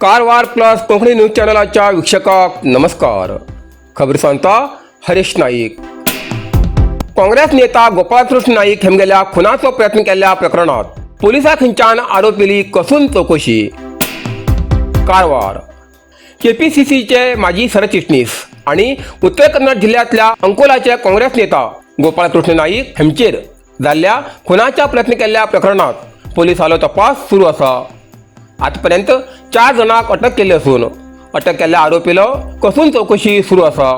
Karwar plus Konkani news चॅनलाच्या वीक्षकाक नमस्कार. खबर सांगता हरीश नाईक. काँग्रेस नेता गोपाळकृष्ण नाईक हेमगेल्या खुनाचो प्रयत्न केल्ल्या प्रकरणात पोलिसा खंयच्यान आरोपीली कसून चवकशी. कारवार केपीसीसीचे माजी सरचिटणीस आणि उत्तर कन्नड जिल्ह्यातल्या अंकोलाचे काँग्रेस नेता गोपाळकृष्ण नाईक हेमचेर जाल्ल्या खुनाच्या प्रयत्न केल्ल्या प्रकरणात पोलिसांलो तपास सुरू आसा. आतापर्यंत 4 जणांक अटक केल्ली असून अटक केल्ल्या आरोपीलो कसून चवकशी सुरू आसा.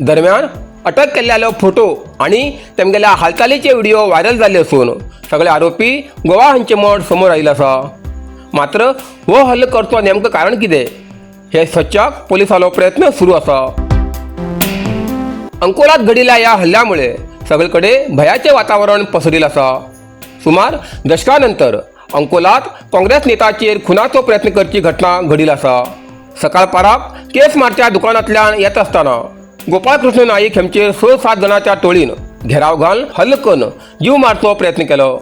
दरम्यान अटक केल्ल्यालो फोटो आणि तेमगेल्या हालचालीचे व्हिडिओ व्हायरल जाल्ले असून सगळे आरोपी गोवा हांचे मड समोर आयिल्लो आसा. मात्र हो हल्लो करचो नेमकं कारण कितें हे सोदच्याक पोलिसांलो प्रयत्न सुरू आसा. अंकोलात घडिल्ल्या ह्या हल्ल्यामुळे सगळीकडे भयाचे वातावरण पसरिल्लें आसा. सुमार दशका नंतर अंकोलात काँग्रेस नेताचेर खुनाचो प्रयत्न करची घटना घडिल्ली आसा. सकाळ पाराक केस मारच्या दुकानांतल्यान येत आसतना गोपाळकृष्ण नाईक हेमचेर 6-7 जाणांच्या टोळीन घेराव घालून हल्लो करून जीव मारचो प्रयत्न केलो.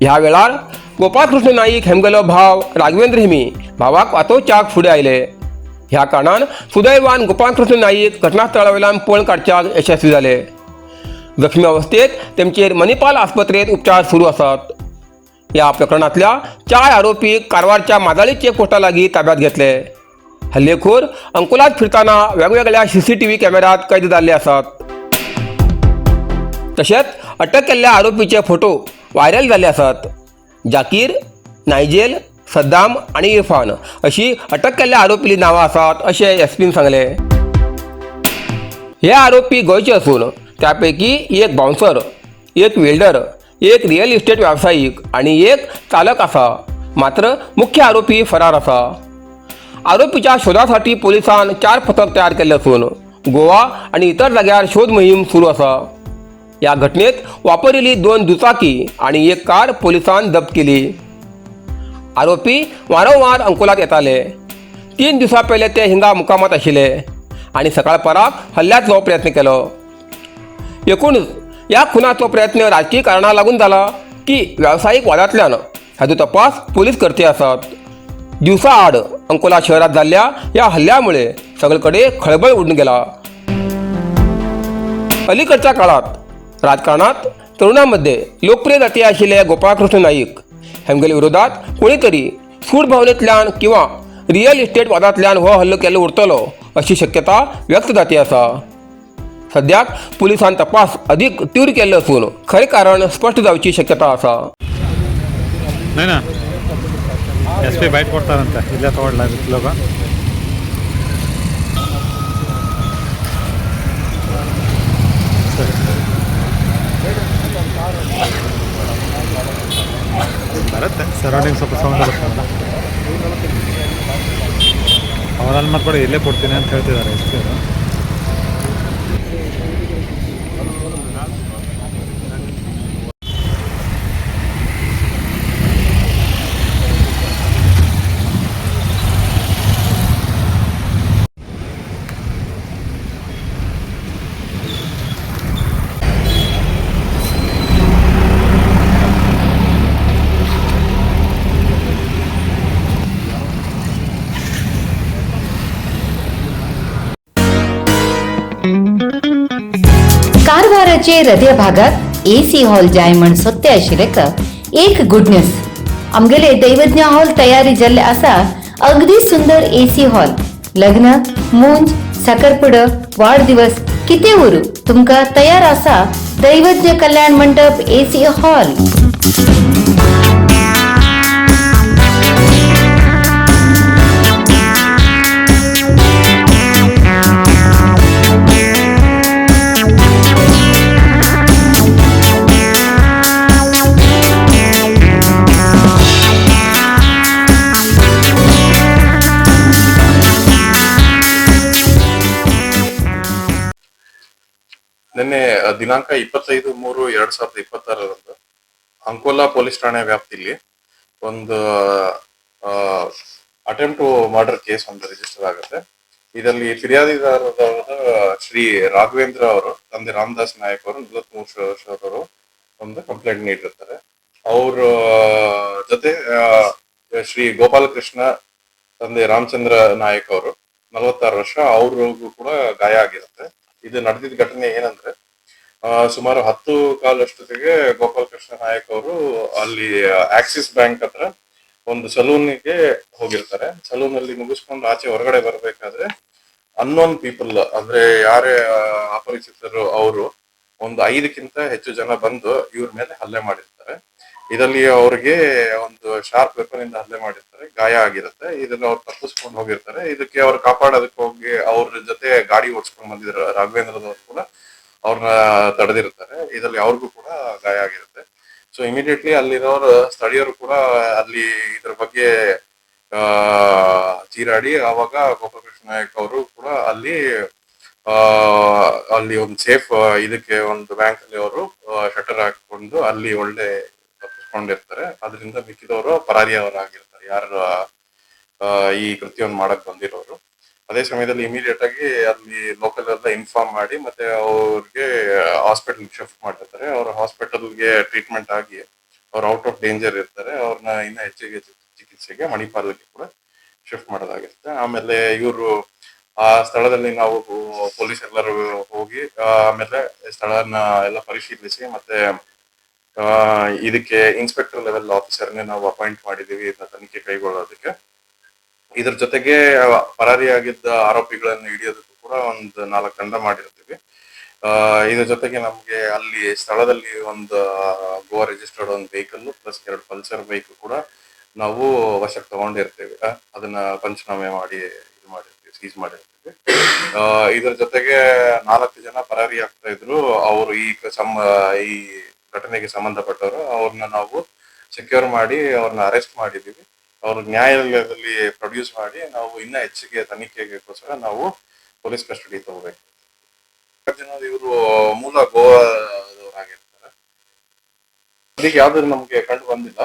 ह्या वेळार गोपाळकृष्ण नाईक हेमगेलो भाव राघवेंद्र हेमी भावाक वाचोवच्याक फुडें आयले. ह्या कारणान सुदैवान गोपाळकृष्ण नाईक घटनास्थळा वयल्यान पळ काडच्याक यशस्वी जाले. जखमी अवस्थेत तेमचेर मणिपाल आस्पत्रेंत उपचार सुरू आसात. ह्या प्रकरणांतल्या 4 आरोपी कारवारच्या माजाळी चेकपोस्टा लागीं ताब्यात घेतले. हल्लेखोर अंकोलात फिरताना वेगवेगळ्या सीसीटीव्ही कॅमेऱ्यात कैद जाल्ले आसात. तशेंच अटक केल्ल्या आरोपीचे फोटो व्हायरल जाल्ले आसात. जाकीर, नायजेल, सद्दाम आनी इरफान अशी अटक केल्ल्या आरोपीली नांवां आसात अशें एसपीन सांगलें. हे आरोपी गोंयचे असून त्यापैकी एक बाउन्सर, एक वेल्डर, एक रियल इस्टेट व्यावसायिक आनी एक चालक आसा. मात्र मुख्य आरोपी फरार आसा. आरोपीच्या शोधासाठी पोलिसान 4 पथक तयार केल्ले असून गोवा आनी इतर जाग्यार शोध मोहीम सुरू आसा. ह्या घटनेत वापरिल्ली 2 दुचाकी आनी एक कार पोलिसान जप्त केली. आरोपी वारंवार अंकोलात येताले. 3 दिवसां पयले ते हिंगा मुकामात आशिल्ले आनी सकाळ पराक हल्ल्याचो प्रयत्न केलो. एकूणच ह्या खुनाचो प्रयत्न राजकीय कारणां लागून जाला की वेवसायीक वादांतल्यान हाजो तपास पोलीस करते आसात. दिवसा आड अंकोला शहरात जाल्ल्या ह्या हल्ल्यामुळे सगळीकडे खळबळ उडून गेला. अलीकडच्या काळात राजकारणात तरुणांमध्ये लोकप्रिय जाती आशिल्ले गोपाळकृष्ण नाईक हेमगेले विरोधात कोणीतरी सूड भावनेंतल्यान किंवा रियल इस्टेट वादांतल्यान हो हल्लो केल्लो उरतलो अशी शक्यता व्यक्त जाती आसा. सद्याक पुलिसान तपास अधिक तीव्र केल्लो असून खरें कारण स्पश्ट जावची शक्यता आसा. ನೈನಾ ಎಸ್ ಪಿ ಬೈಟ್ ಕೊಡ್ತಾರಂತೆ, ಇಲ್ಲೇ ತಗೊಳ್ಳಲ ಬಿಸಿಲೋಗ. ಸರಿ ಬರುತ್ತೆ, ಸರೌಂಡಿಂಗ್ ಸ್ವಲ್ಪ ಸೌಂಡ್ ಬರುತ್ತಲ್ಲ. ಅವರಲ್ಲಿ ಮಾಡ್ಕೊಡಿ, ಇಲ್ಲೇ ಕೊಡ್ತೀನಿ ಅಂತ ಹೇಳ್ತಿದ್ದಾರೆ ಎಸ್ ಪಿ ಅವರು. कारवाराचे हृदय भागात एसी हॉल जाय म्हण सोदते आशिल्ले का एक गुड न्यूज. आमगेले दैवज्ञ हॉल तयारी जाल्ले आसा. अगदी सुंदर एसी हॉल. लग्न, मुंज, साखरपुडो, वाढदिवस कितें उरू तुमकां तयार आसा दैवज्ञ कल्याण मंडप एसी हॉल. ನಿನ್ನೆ ದಿನಾಂಕ 25-3-2026ರಂದು ಅಂಕೋಲಾ ಪೊಲೀಸ್ ಠಾಣೆ ವ್ಯಾಪ್ತಿಯಲ್ಲಿ ಒಂದು ಅಟೆಂಪ್ಟ್ ಟು ಮರ್ಡರ್ ಕೇಸ್ ಒಂದು ರಿಜಿಸ್ಟರ್ ಆಗುತ್ತೆ. ಇದರಲ್ಲಿ ಫಿರ್ಯಾದಿದಾರರಾದ ಶ್ರೀ ರಾಘವೇಂದ್ರ ಅವರು, ತಂದೆ ರಾಮದಾಸ್ ನಾಯಕ್ ಅವರು, 43 ವರ್ಷದವರು ಒಂದು ಕಂಪ್ಲೇಂಟ್ ನೀಡಿರ್ತಾರೆ. ಅವ್ರ ಜೊತೆ ಶ್ರೀ ಗೋಪಾಲಕೃಷ್ಣ ತಂದೆ ರಾಮಚಂದ್ರ ನಾಯಕ್ ಅವರು 46 ವರ್ಷ, ಅವ್ರಿಗೂ ಕೂಡ ಗಾಯ ಆಗಿರುತ್ತೆ. ಇದು ನಡೆದಿದ್ದ ಘಟನೆ ಏನಂದ್ರೆ, ಸುಮಾರು 10:15 ಅಷ್ಟೊತ್ತಿಗೆ ಗೋಪಾಲಕೃಷ್ಣ ನಾಯಕ್ ಅವರು ಅಲ್ಲಿ ಆಕ್ಸಿಸ್ ಬ್ಯಾಂಕ್ ಹತ್ರ ಒಂದು ಸಲೂನ್ಗೆ ಹೋಗಿರ್ತಾರೆ. ಸಲೂನ್ ಅಲ್ಲಿ ಮುಗಿಸ್ಕೊಂಡು ಆಚೆ ಹೊರಗಡೆ ಬರ್ಬೇಕಾದ್ರೆ ಅನ್ನೋನ್ ಪೀಪಲ್, ಅಂದ್ರೆ ಯಾರೇ ಅಪರಿಚಿತರು, ಅವರು ಒಂದು 5ಕ್ಕಿಂತ ಹೆಚ್ಚು ಜನ ಬಂದು ಇವ್ರ ಮೇಲೆ ಹಲ್ಲೆ ಮಾಡಿರ್ತಾರೆ. ಇದರಲ್ಲಿ ಅವ್ರಿಗೆ ಒಂದು ಶಾರ್ಪ್ ವೆಪನ್ ಇಂದ ಹಲ್ಲೆ ಮಾಡಿರ್ತಾರೆ, ಗಾಯ ಆಗಿರುತ್ತೆ. ಇದನ್ನ ಅವ್ರು ತಪ್ಪಿಸ್ಕೊಂಡು ಹೋಗಿರ್ತಾರೆ. ಇದಕ್ಕೆ ಅವ್ರು ಕಾಪಾಡೋದಕ್ಕೆ ಹೋಗಿ ಅವ್ರ ಜೊತೆ ಗಾಡಿ ಓಡಿಸ್ಕೊಂಡು ಬಂದಿದ್ರು ರಾಘವೇಂದ್ರದವ್ರು ಕೂಡ ಅವ್ರನ್ನ ತಡೆದಿರ್ತಾರೆ. ಇದರಲ್ಲಿ ಅವ್ರಿಗೂ ಕೂಡ ಗಾಯ ಆಗಿರುತ್ತೆ. ಸೊ ಇಮಿಡಿಯೇಟ್ಲಿ ಅಲ್ಲಿರೋರು ಸ್ಥಳೀಯರು ಕೂಡ ಅಲ್ಲಿ ಇದ್ರ ಬಗ್ಗೆ ಚೀರಾಡಿ, ಆವಾಗ ಗೋಪಾಲಕೃಷ್ಣ ನಾಯಕ್ ಅವರು ಕೂಡ ಅಲ್ಲಿ ಅಲ್ಲಿ ಒಂದು ಸೇಫ್ ಇದಕ್ಕೆ ಒಂದು ಬ್ಯಾಂಕ್ ಅಲ್ಲಿ ಅವರು ಶಟರ್ ಹಾಕೊಂಡು ಅಲ್ಲಿ ಒಳ್ಳೆ ತಪ್ಪಿಸ್ಕೊಂಡಿರ್ತಾರೆ. ಅದರಿಂದ ಮಿಕ್ಕಿದವರು ಪರಾರಿಯವರಾಗಿರ್ತಾರೆ, ಯಾರು ಈ ಕೃತ್ಯವನ್ನು ಮಾಡಕ್ ಬಂದಿರೋರು. ಅದೇ ಸಮಯದಲ್ಲಿ ಇಮಿಡಿಯೇಟ್ ಆಗಿ ಅಲ್ಲಿ ಲೋಕಲ್ ಎಲ್ಲ ಇನ್ಫಾರ್ಮ್ ಮಾಡಿ ಮತ್ತೆ ಅವ್ರಿಗೆ ಹಾಸ್ಪಿಟಲ್ ಶಿಫ್ಟ್ ಮಾಡಿರ್ತಾರೆ. ಅವ್ರ ಹಾಸ್ಪಿಟಲ್ಗೆ ಟ್ರೀಟ್ಮೆಂಟ್ ಆಗಿ ಅವ್ರು ಔಟ್ ಆಫ್ ಡೇಂಜರ್ ಇರ್ತಾರೆ. ಅವ್ರನ್ನ ಇನ್ನ ಹೆಚ್ಚಿಗೆ ಚಿಕಿತ್ಸೆಗೆ ಮಣಿಪಾಲ್ಗೆ ಕೂಡ ಶಿಫ್ಟ್ ಮಾಡೋದಾಗಿರುತ್ತೆ. ಆಮೇಲೆ ಇವರು ಆ ಸ್ಥಳದಲ್ಲಿ ನಾವು ಪೊಲೀಸ್ ಎಲ್ಲರೂ ಹೋಗಿ ಆಮೇಲೆ ಸ್ಥಳನ ಎಲ್ಲ ಪರಿಶೀಲಿಸಿ ಮತ್ತೆ ಇದಕ್ಕೆ ಇನ್ಸ್ಪೆಕ್ಟರ್ ಲೆವೆಲ್ ಆಫೀಸರ್ನೇ ನಾವು ಅಪಾಯಿಂಟ್ ಮಾಡಿದೀವಿ ಇದನ್ನ ತನಿಖೆ ಕೈಗೊಳ್ಳೋದಕ್ಕೆ. ಇದ್ರ ಜೊತೆಗೆ ಪರಾರಿಯಾಗಿದ್ದ ಆರೋಪಿಗಳನ್ನು ಹಿಡಿಯೋದಕ್ಕೂ ಕೂಡ ಒಂದು 4 ತಂಡ ಮಾಡಿರ್ತೀವಿ. ಇದ್ರ ಜೊತೆಗೆ ನಮ್ಗೆ ಅಲ್ಲಿ ಸ್ಥಳದಲ್ಲಿ ಒಂದು ಗೋವಾ ರಿಜಿಸ್ಟರ್ಡ್ ಒಂದು ವೆಹಿಕಲ್ ಪ್ಲಸ್ 2 ಪಲ್ಸರ್ ಬೈಕ್ ಕೂಡ ನಾವು ವಶಕ್ಕೆ ತಗೊಂಡಿರ್ತೀವಿ. ಅದನ್ನ ಪಂಚನಾಮೆ ಮಾಡಿ ಇದು ಮಾಡಿರ್ತೀವಿ, ಸೀಸ್ ಮಾಡಿರ್ತೀವಿ. ಇದ್ರ ಜೊತೆಗೆ 4 ಜನ ಪರಾರಿ ಆಗ್ತಾ ಇದ್ರು. ಅವರು ಈ ಘಟನೆಗೆ ಸಂಬಂಧಪಟ್ಟವರು. ಅವ್ರನ್ನ ನಾವು ಸೆಕ್ಯೂರ್ ಮಾಡಿ ಅವ್ರನ್ನ ಅರೆಸ್ಟ್ ಮಾಡಿದೀವಿ. ಅವ್ರ ನ್ಯಾಯಾಲಯದಲ್ಲಿ ಪ್ರೊಡ್ಯೂಸ್ ಮಾಡಿ ನಾವು ಇನ್ನ ಹೆಚ್ಚಿಗೆ ತನಿಖೆಗೋಸ್ಕರ ನಾವು ಪೊಲೀಸ್ ಕಸ್ಟಡಿ ತಗೋಬೇಕು. ಜನ ಇವರು ಮೂಲ ಗೋವಾದವರಾಗಿರ್ತಾರೆ. ಅದಕ್ಕೆ ಯಾವ್ದು ನಮ್ಗೆ ಕಂಡು ಬಂದಿಲ್ಲ.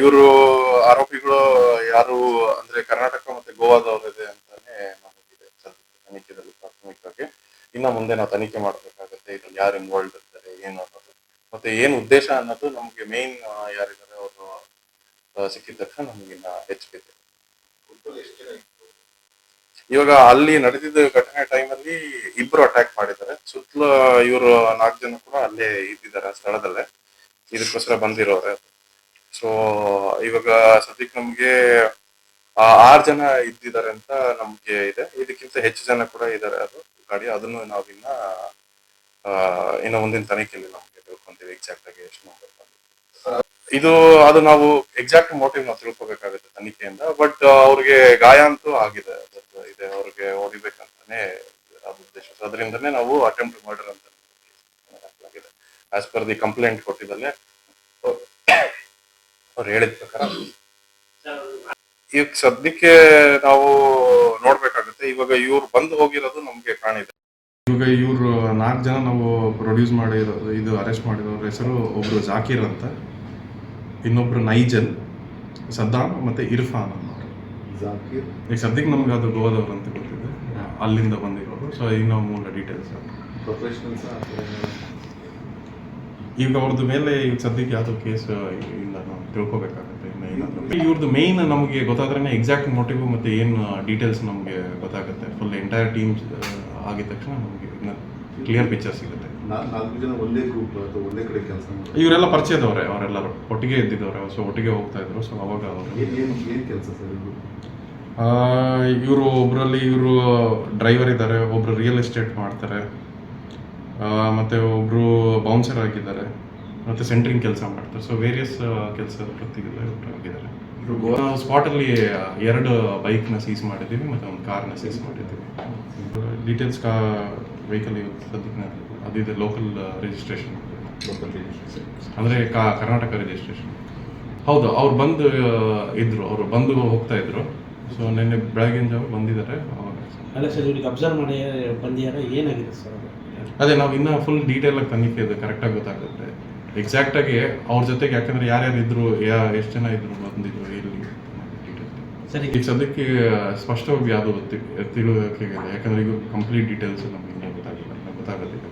ಇವರು ಆರೋಪಿಗಳು ಯಾರು ಅಂದ್ರೆ ಕರ್ನಾಟಕ ಮತ್ತೆ ಗೋವಾದವರಿದೆ ಅಂತಾನೆ ನಮಗಿದೆ ಸದ್ಯಕ್ಕೆ ತನಿಖೆದಲ್ಲಿ ಪ್ರಾಥಮಿಕವಾಗಿ. ಇನ್ನ ಮುಂದೆ ನಾವು ತನಿಖೆ ಮಾಡ್ಬೇಕಾಗತ್ತೆ, ಇದ್ರಲ್ಲಿ ಯಾರು ಇನ್ವಾಲ್ವ್ ಇರ್ತಾರೆ, ಏನು ಅನ್ನೋದು, ಮತ್ತೆ ಏನ್ ಉದ್ದೇಶ ಅನ್ನೋದು. ನಮ್ಗೆ ಮೇನ್ ಯಾರಿದ್ದಾರೆ ಅವರು ಸಿಕ್ಕಿದ ತಕ್ಷಣ ನಮ್ಗೆ ಇನ್ನ ಹೆಚ್ಚಿಗೆ. ಇವಾಗ ಅಲ್ಲಿ ನಡೆದಿದ್ದ ಘಟನೆ ಟೈಮಲ್ಲಿ ಇಬ್ರು ಅಟ್ಯಾಕ್ ಮಾಡಿದ್ದಾರೆ. ಸುತ್ತಲೂ ಇವರು 4 ಜನ ಕೂಡ ಅಲ್ಲೇ ಇದ್ದಿದ್ದಾರೆ, ಆ ಸ್ಥಳದಲ್ಲೇ, ಇದಕ್ಕೋಸ್ಕರ ಬಂದಿರೋರೆ. ಸೊ ಇವಾಗ ಸದ್ಯಕ್ಕೆ ನಮ್ಗೆ 6 ಜನ ಇದ್ದಿದ್ದಾರೆ ಅಂತ ನಮ್ಗೆ ಇದೆ. ಇದಕ್ಕಿಂತ ಹೆಚ್ಚು ಜನ ಕೂಡ ಇದ್ದಾರೆ. ಅದು ಗಾಡಿ ಅದನ್ನು ನಾವಿನ್ನ ಇನ್ನು ಮುಂದಿನ ತನಿಖೆಯಲ್ಲಿ ನಮ್ಗೆ ತಿಳ್ಕೊಂತೀವಿ ಎಕ್ಸಾಕ್ಟ್ ಆಗಿ ಎಷ್ಟು ನಂಬರ್. ಇದು ಅದು ನಾವು ಎಕ್ಸಾಕ್ಟ್ ಮೋಟಿವ್ ನಾವು ತಿಳ್ಕೊಬೇಕಾಗುತ್ತೆ ತನಿಖೆಯಿಂದ. ಬಟ್ ಅವ್ರಿಗೆ ಗಾಯ ಅಂತೂ ಆಗಿದೆ, ಅದರದ್ದು ಇದೆ. ಅವ್ರಿಗೆ ಹೊಡಿಬೇಕಂತಾನೆ ಅದು ಉದ್ದೇಶ. ಸೊ ಅದರಿಂದನೇ ನಾವು ಅಟೆಂಪ್ಟ್ ಮರ್ಡರ್ ಅಂತ ಹಾಕಲಾಗಿದೆ. ಆಸ್ ಪರ್ the complaint ಕೊಟ್ಟಿದ್ದಲ್ಲೇ ಅವ್ರು ಹೇಳಿದ ಪ್ರಕಾರ ಈಗ ಸದ್ಯಕ್ಕೆ ನಾವು ನೋಡ್ಬೇಕಾಗುತ್ತೆ. ಇವಾಗ ಇವ್ರು ಬಂದು ಹೋಗಿರೋದು ನಮ್ಗೆ ಕಾಣಿದೆ. ಇವಾಗ ಇವರು 4 ಜನ ನಾವು ಪ್ರೊಡ್ಯೂಸ್ ಮಾಡಿರೋದು, ಇದು ಅರೆಸ್ಟ್ ಮಾಡಿರೋರ ಹೆಸರು ಒಬ್ರು ಜಾಕೀರ್ ಅಂತ, ಇನ್ನೊಬ್ರು ನೈಜಲ್, ಸದ್ದಾಮ್ ಮತ್ತೆ ಇರ್ಫಾನ್ ಅನ್ನೋರು. ಜಾಕೀರ್? ಈಗ ಸದ್ಯಕ್ಕೆ ನಮ್ಗೆ ಅದು ಗೋವಾದವ್ರು ಅಂತ ಗೊತ್ತಿದೆ, ಅಲ್ಲಿಂದ ಬಂದಿರೋರು. ಸೊ ಇನ್ನು ಮೂಲ ಡೀಟೇಲ್ಸ್ ಪ್ರೊಫೆಷನಲ್ಸ್? ಈಗ ಅವ್ರದ್ದು ಮೇಲೆ ಈಗ ಸದ್ಯಕ್ಕೆ ಯಾವುದೋ ಕೇಸ್ ಇಲ್ಲ. ನಾವು ತಿಳ್ಕೊಬೇಕಾಗುತ್ತೆ ಇನ್ನು ಏನಾದರೂ. ಇವ್ರದ್ದು ಮೇಯ್ನ್ ನಮಗೆ ಗೊತ್ತಾದ್ರೇನೆ ಎಕ್ಸಾಕ್ಟ್ ಮೋಟಿವ್ ಮತ್ತೆ ಏನು ಡೀಟೇಲ್ಸ್ ನಮಗೆ ಗೊತ್ತಾಗುತ್ತೆ. ಫುಲ್ ಎಂಟೈರ್ ಟೀಮ್ಸ್ ಆಗಿದ ತಕ್ಷಣ ನಮಗೆ ಇನ್ನು ಕ್ಲಿಯರ್ ಪಿಕ್ಚರ್ ಸಿಗುತ್ತೆ. ನಾಲ್ಕು ಜನ ಒಂದೇ ಗ್ರೂಪ್ ಅಥವಾ ಒಂದೇ ಕಡೆ ಕೆಲಸ ಮಾಡೋದು? ಇವರೆಲ್ಲ ಪರಿಚಯದವರೇ. ಅವರೆಲ್ಲರೂ ಒಟ್ಟಿಗೆ ಇದ್ದಿದ್ದವ್ರೆ. ಸೊ ಒಟ್ಟಿಗೆ ಹೋಗ್ತಾ ಇದ್ರು. ಸೊ ಅವಾಗ ಅವರು ಏನ್ ಏನ್ ಏನ್ ಕೆಲಸ ಸರ್ ಇವರು? ಇವರು ಒಬ್ಬರಲ್ಲಿ ಇವರು ಡ್ರೈವರ್ ಇದ್ದಾರೆ, ಒಬ್ರು ರಿಯಲ್ ಎಸ್ಟೇಟ್ ಮಾಡ್ತಾರೆ, ಮತ್ತೆ ಒಬ್ರು ಬೌನ್ಸರ್ ಆಗಿದ್ದಾರೆ, ಮತ್ತೆ ಸೆಂಟ್ರಿಂಗ್ ಕೆಲಸ ಮಾಡ್ತಾರೆ. ಸೊ ವೇರಿಯಸ್ ಕೆಲಸ ವೃತ್ತಿಗೆಲ್ಲ ಇವ್ರು ಆಗಿದ್ದಾರೆ. ನಾವು ಸ್ಪಾಟಲ್ಲಿ 2 ಬೈಕ್ನ ಸೀಸ್ ಮಾಡಿದ್ದೀವಿ ಮತ್ತೆ ಒಂದು ಕಾರ್ನ ಸೀಸ್ ಮಾಡಿದ್ದೀವಿ. ಡೀಟೇಲ್ಸ್ ಕಾ ವೆಹಿಕಲ್ ಇವತ್ತು ಸದ್ಯಕ್ಕೆ ಅದಿದೆ, ಲೋಕಲ್ ರಿಜಿಸ್ಟ್ರೇಷನ್. ಲೋಕಲ್? ಅಂದರೆ ಕರ್ನಾಟಕ ರಿಜಿಸ್ಟ್ರೇಷನ್. ಹೌದು, ಅವ್ರು ಬಂದು ಇದ್ರು, ಅವರು ಬಂದು ಹೋಗ್ತಾ ಇದ್ರು. ಸೊ ನಿನ್ನೆ ಬೆಳಗಿನ ಜಾವ ಬಂದಿದ್ದಾರೆ ಅವಾಗ. ಅಲ್ಲ ಸರ್, ಇವ್ರಿಗೆ ಅಬ್ಸರ್ವ್ ಮಾಡಿ ಬಂದಿಯಾರ? ಏನಾಗಿದೆ ಸರ್ ಅದು? ಅದೇ ನಾವು ಇನ್ನೂ ಫುಲ್ ಡೀಟೇಲ್ ಆಗಿ ತನಿಖೆ ಇದೆ, ಕರೆಕ್ಟಾಗಿ ಗೊತ್ತಾಗುತ್ತೆ ಎಕ್ಸಾಕ್ಟಾಗಿ ಅವ್ರ ಜೊತೆಗೆ. ಯಾಕಂದ್ರೆ ಯಾರ್ಯಾರು ಇದ್ರು, ಎಷ್ಟು ಜನ ಇದ್ರು, ಬಂದಿದ್ರು ಇಲ್ಲಿ ಡೀಟೇಲ್. ಸರ್. ಈಗ ಸದ್ಯಕ್ಕೆ ಸ್ಪಷ್ಟವಾಗಿ ಯಾವುದು ತಿಳುವಳಿಕೆ ಇಲ್ಲ. ಯಾಕಂದ್ರೆ ಈಗ ಕಂಪ್ಲೀಟ್ ಡೀಟೇಲ್ಸ್ ನಮ್ಗೆ ಇನ್ನೂ ಗೊತ್ತಾಗಿಲ್ಲ, ಇನ್ನು ಗೊತ್ತಾಗೋದಿಲ್ಲ.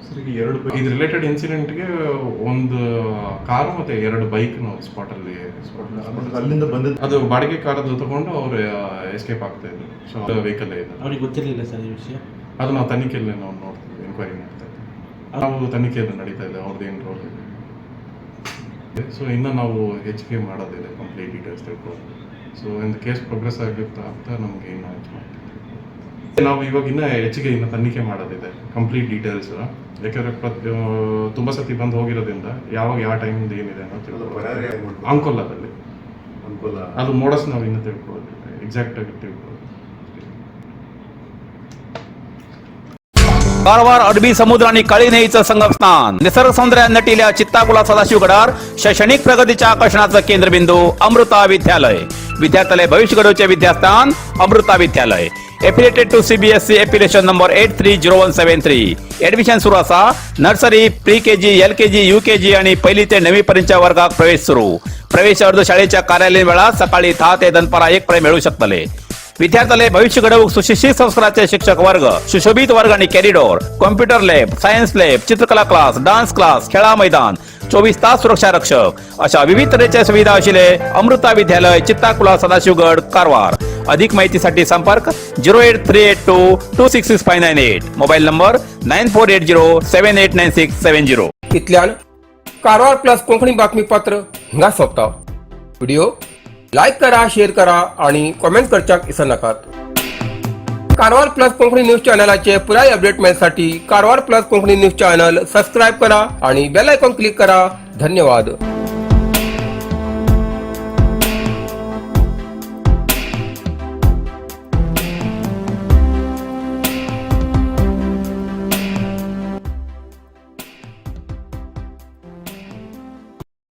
ಸರ್. ಈಗ ಎರಡು ಬೈಕ್ ಇದು ರಿಲೇಟೆಡ್ ಇನ್ಸಿಡೆಂಟ್ಗೆ ಒಂದು ಕಾರು ಮತ್ತೆ ಎರಡು ಬೈಕ್ ನಾವು ಸ್ಪಾಟಲ್ಲಿ ಅಲ್ಲಿಂದ ಬಂದಿದ್ದ ಅದು ಬಾಡಿಗೆ ಕಾರದ್ದು ತಗೊಂಡು ಅವರು ಎಸ್ಕೇಪ್ ಆಗ್ತಾ ಇದ್ರು. ಸೊ ವೆಹಿಕಲ್ ಇದೆ. ಅವ್ರಿಗೆ ಗೊತ್ತಿರಲಿಲ್ಲ ಸರ್ ಈ ವಿಷಯ? ಅದು ನಾವು ತನಿಖೆಯಲ್ಲಿ ನಾವು ನೋಡ್ತೀವಿ, ಎನ್ಕ್ವೈರಿ ಮಾಡ್ತಾ ಇದ್ದೀವಿ. ನಾವು ತನಿಖೆಯಲ್ಲಿ ನಡೀತಾ ಇದೆ, ಅವ್ರದ್ದು ಏನು ರೋಲ್ ಇದೆ. ಸೊ ಇನ್ನು ನಾವು ಹೆಚ್ಚಿಗೆ ಮಾಡೋದಿದೆ, ಕಂಪ್ಲೀಟ್ ಡೀಟೇಲ್ಸ್ ತಿಳ್ಕೊಳ್ಳೋದು. ಸೊ ಒಂದು ಕೇಸ್ ಪ್ರೋಗ್ರೆಸ್ ಆಗುತ್ತಾ ಆಗ್ತಾ ನಮಗೆ ಇನ್ನೂ ಹೆಚ್ಚು ಮಾಡ್ತೀವಿ ನಾವು. ಇವಾಗ ಇನ್ನೂ ಹೆಚ್ಚಿಗೆ ಇನ್ನು ತನಿಖೆ ಮಾಡೋದಿದೆ, ಕಂಪ್ಲೀಟ್ ಡೀಟೇಲ್ಸ್. ಯಾಕಂದರೆ ಪ್ರತಿ ತುಂಬ ಸತಿ ಬಂದು ಹೋಗಿರೋದ್ರಿಂದ ಯಾವಾಗ ಯಾವ ಟೈಮಿಂದ ಏನಿದೆ ಅನ್ನೋದು ಅದು ಪರಾರಿ ತಿಳ್ಕೊಳ್ಳೋದು. ಆಗ್ಬಿಟ್ಟು ಅಂಕೋಲಾದಲ್ಲಿ. ಅನುಕೂಲ. ಅದು ಮೋಡಸ್ ನಾವು ಇನ್ನೂ ತಿಳ್ಕೊಳ್ಳೋದಿಲ್ಲ, ಎಕ್ಸಾಕ್ಟ್ ಆಗಿ ತಿಳ್ಕೊಳ್ಳೋದು. कारवार अरबी समुद्र आणि काळी न्हंयेचं संगमस्थान, निसर्ग सौंदर्यात नटिल्या चित्ताकुला सदाशिवगडार शैक्षणिक प्रगतीच्या आकर्षणाचं केंद्रबिंदू अमृता विद्यालय. विद्यार्थ्यालय भविष्य घडवचे विद्यास्थान अमृता विद्यालय. Affiliated to CBSE, affiliation number 830173. Admission सुरू असा. Nursery, pre KG, LKG, UKG आणि पहिली ते नववी पर्यंतच्या वर्गात प्रवेश सुरू. प्रवेश अर्ज शाळेच्या कार्यालयीन वेळात सकाळी 10 ते दनपारा 1 पर्यंत मिळू शकतले. विद्यार्थ्याले भविष्य घडवूक सुशिक्षित संस्काराचे शिक्षक वर्ग, सुशोभित वर्ग आणि corridor, computer lab, science lab, चित्रकला क्लास, डान्स क्लास, खेळा मैदान, 24 तास सुरक्षा रक्षक अशा विविध तऱ्हेच्या सुविधा असलेले अमृता विद्यालय, चित्ताकुला, सदाशिवगड, कारवार. अधिक माहितीसाठी संपर्क 08382266598, mobile number 9480789670. इतल्यान कारवार प्लस कोंकणी बातमीपत्र हिंगा सोंपता. व्हिडिओ लायक करा, शेअर करा आणि कॉमेंट करच्याक विसरनाकात. कारवार प्लस कोंकणी न्यूज चॅनलाचे पुराय अपडेट मेळसाठी Karwar plus Konkani news channel subscribe करा आणि बेल आयकॉन क्लिक करा. धन्यवाद.